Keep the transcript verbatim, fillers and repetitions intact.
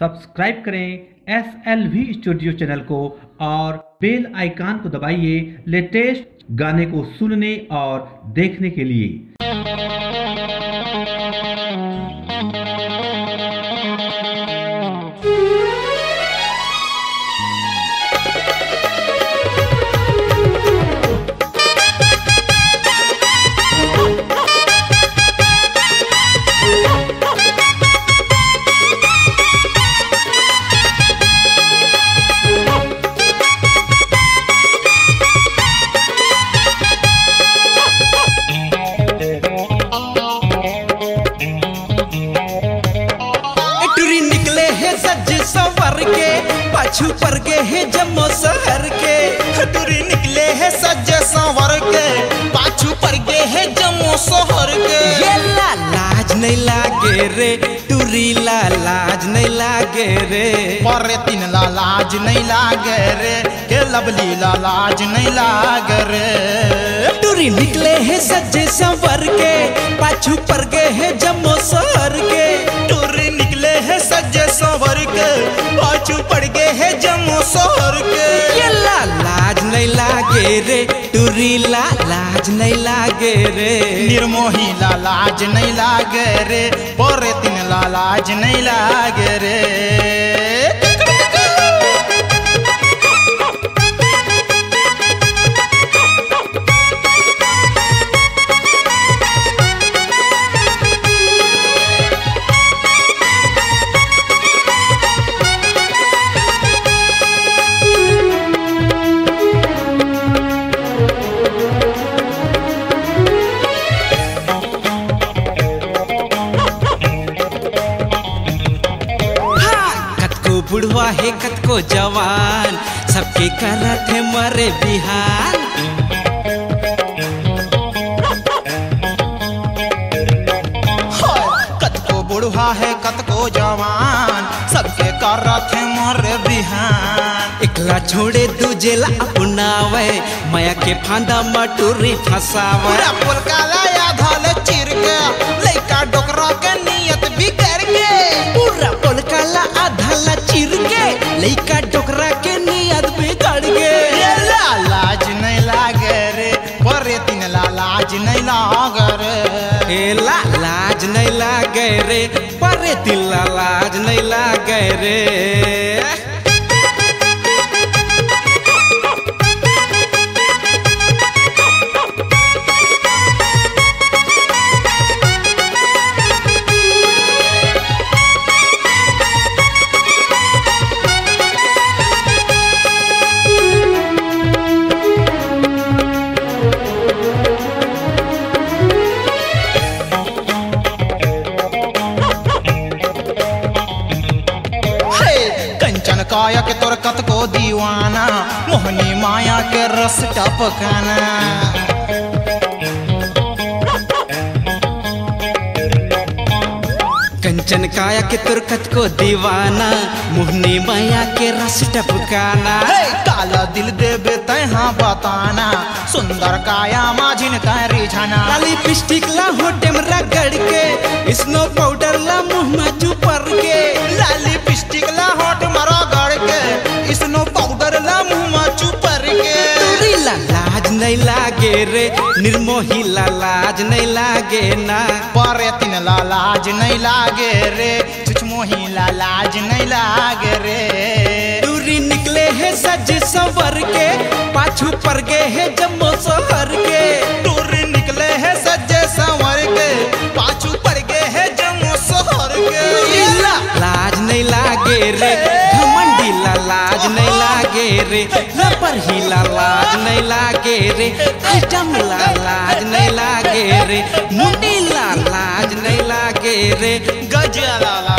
Subscribe करें S L V studio channel को और बेल आइकन को दबाइए लेटेस्ट गाने को सुनने और देखने के लिए। टुरी निकले हे सज संवर के, पाछू पर गे हे जम्मो शहर के। टुरी निकले हे सज संवर के, पाछू पर गे हे जम्मो शहर के। ये ला लाज नहीं लागे रे, टुरी ला लाज नहीं लागे रे। पर तीन ला लाज नहीं लागे रे, के लवली ला लाज नहीं लागे रे। टुरी निकले हे सजे संवर के, पाछू पर गे हे जम्मो शहर के। टुरी निकले हे सजे संवर के, पाछू पर गे हे जम्मो शहर के। ये ला लाज नहीं लागे रे, टुरी ला लाज नहीं लागे रे। निर्मोही ला लाज नहीं लागे रे, पर तीन ला लाज नहीं लागे रे। हाँ, कतको बुढ़वा हे, कतको जवान, सबके करत हे मरे बिहान। हाँ, कतको बुढ़वा हे, कतको जवान, सबके करत हे मरे बिहान। एकला छोड़े दूजे ला अपनावे, मया के फांदा म टुरी फंसावे। पूरा पोलका ला आधा ले चीर के, लइका डोकरा के नियत बिगड़ के। पूरा पोलका ला आधा ला चीर के, लइका डोकरा के नियत बिगड़ के। ये ला लाज नहीं लागे रे, परे तीन ला लाज नहीं लागे रे। ए ला लाज नहीं लागे रे, परे तीन ला लाज नहीं लागे रे। हे, कंचन काया के तोर कतको दीवाना, मोहनी माया के रस टपकाना। कंचन काया के तोर कतको दीवाना, मोहनी माया के रस टपकाना। हे, काला दिल देबे तैहा बताना, सुंदर काया माझिन का रिझाना। लाली पिस्टिक ला होटे म रगड़ के, स्नो पाउडर ला मुंह म चुपर के। लाली पिस्टिक ला होटे म रगड़ के, स्नो पाउडर ला मुंह म चुपर के। टुरी ला लाज नहीं लागे रे, निर्मोही ला लाज नहीं लागे ना। परे तीन ला लाज नहीं लागे रे, छुछमोही ला लाज नहीं लागे रे। टुरी निकले हे सज संवर के, पाछू पर गे हे जम्मो शहर के। टुरी निकले हे सज संवर के, पाछू पर गे हे जम्मो शहर के। टुरी ला लाज नहीं लागे रे, घमंडी ला लाज नहीं लागे रे, लपरही ला लाज नहीं लागे रे, आइटम ला लाज नहीं लागे रे, मुंडी ला लाज नहीं लागे रे, गजरा ला